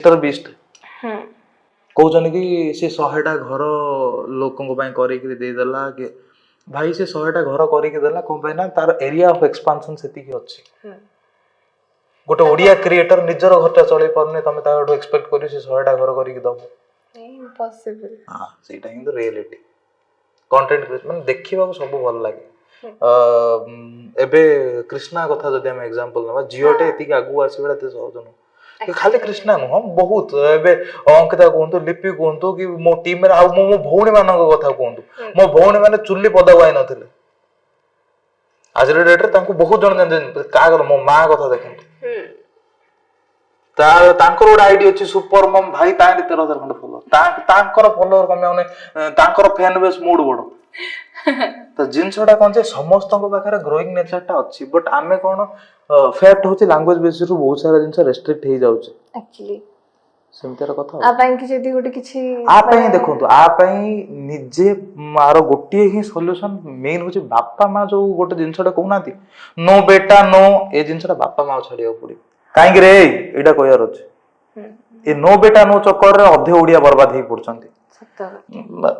Mister Bisht କହୁଛନ୍ତି କି ସେ 100ଟା ଘର ଲୋକଙ୍କ ପାଇଁ କରିକି ଦେଇଦେଲା କି। ଭାଇ, ସେ 100ଟା ଘର କରିକି ଦେଲା କଣ ପାଇଁ ନା ତାର ଏରିଆ ଅଫ ଏକ୍ସପାନସନ ସେତିକି ଅଛି। ଗୋଟେ ଓଡିଆ କ୍ରିଏଟର ନିଜର ଘରଟା ଚଳେଇ ପାରୁନି, ତମେ ତାଠୁ ଏକ୍ସପେକ୍ଟ କରିବ ସେ 100ଟା ଘର କରିକି ଦବ? ଇମ୍ପସିବଲ। ହଁ, ସେଇଟା ହିଁ ତ ରିଏଲିଟି। କଣ୍ଟେଣ୍ଟ ମାନେ ଦେଖିବାକୁ ସବୁ ଭଲ ଲାଗେ। ଏବେ କୃଷ୍ଣା କଥା ଯଦି ଆମେ ଏକ୍ସାମ୍ପଲ ନେବା, ଝିଅଟେ ଏତିକି ଆଗକୁ ଆସିବାଟା ଏତେ ସହଜ ନୁହଁ। କି ଖାଲି କୃଷ୍ଣା ନୁହଁ, ବହୁତ ଏବେ ଅଙ୍କିତା କୁହନ୍ତୁ, ଲିପି କୁହନ୍ତୁ କି ମୋ ଟିମରେ ଆଉ ମୋ ମୋ ଭଉଣୀ ମାନଙ୍କ କଥା କୁହନ୍ତୁ। ମୋ ଭଉଣୀ ମାନେ ଚୁଲି ପଦାକୁ I ନଥିଲେ, ଆଜିର ଡେଟ୍ରେ ତାଙ୍କୁ ବହୁତ ଜଣ ଜାଣିଛନ୍ତି। କାହା କଥା? ମୋ ମା କଥା ଦେଖନ୍ତୁ। ତା ତାଙ୍କର ଗୋଟେ ଆଇଡି ଅଛି ସୁପର ମମ୍। ଭାଇ, ତାଙ୍କର 13,000 ଖଣ୍ଡେ ଫଲୋଅର। ତାଙ୍କର ଫଲୋଅର କମି ମାନେ ତାଙ୍କର ଫ୍ୟାନ ବେସ୍ ମୋଠୁ ବଡ। ତ ଜିନିଷଟା କଣ ଯେ ସମସ୍ତଙ୍କ ପାଖରେ ଗ୍ରୋଇଂ ନେଚରଟା ଅଛି, ବଟ୍ ଆମେ କଣ ଫ୍ୟାକ୍ଟ ହଉଛି ଲାଙ୍ଗୁଏଜ ବେସିସରୁ ବହୁତ ସାରା ଜିନିଷ ରେଷ୍ଟ୍ରିକ୍ଟ ହେଇଯାଉଛି। ଆକ୍ଚୁଆଲି ସେମିତିର କଥା ଆଉ। ଆ ପାଇଁ କି ଯଦି ଗୋଟେ କିଛି ଆ ପାଇଁ ଦେଖନ୍ତୁ, ଆ ପାଇଁ ନିଜେ ଆର ଗୋଟିଏ ହିଁ ସଲ୍ୟୁସନ ମେନ୍ ହଉଛି ବାପା ମା ଯୋଉ ଗୋଟେ ଜିନିଷଟା କହୁନାହାନ୍ତି, "ନୋ ବେଟା ନୋ", ଏ ଜିନିଷଟା ବାପା ମା ଛାଡିବାକୁ ପଡିବ। କାହିଁକି ରେ, ଏଇଟା କହିବାର ଅଛି, ଏ "ନୋ ବେଟା ନୋ" ଚକ୍କରରେ ଅଧେ ଓଡିଆ ବର୍ବାଦ ହେଇ ପଡୁଛନ୍ତି। ସତ କଥା।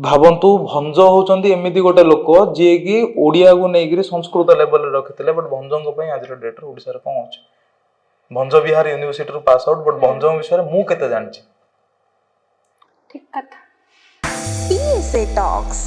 ଭାବନ୍ତୁ, ଭଞ୍ଜ ହଉଛନ୍ତି ଏମିତି ଗୋଟେ ଲୋକ ଯିଏକି ଓଡିଆକୁ ନେଇକିରି ସଂସ୍କୃତ ଲେଭେଲରେ ରଖିଥିଲେ। ବଟ୍ ଭଞ୍ଜଙ୍କ ପାଇଁ ଆଜିର ଡେଟ୍ରେ ଓଡିଶାରେ କଣ ଅଛି? ଭଞ୍ଜ ବିହାର ୟୁନିଭର୍ସିଟିରୁ ପାସ୍ ଆଉଟ୍, ବଟ୍ ଭଞ୍ଜଙ୍କ ବିଷୟରେ ମୁଁ କେତେ ଜାଣିଛି? ଠିକ କଥା। PSA Talks.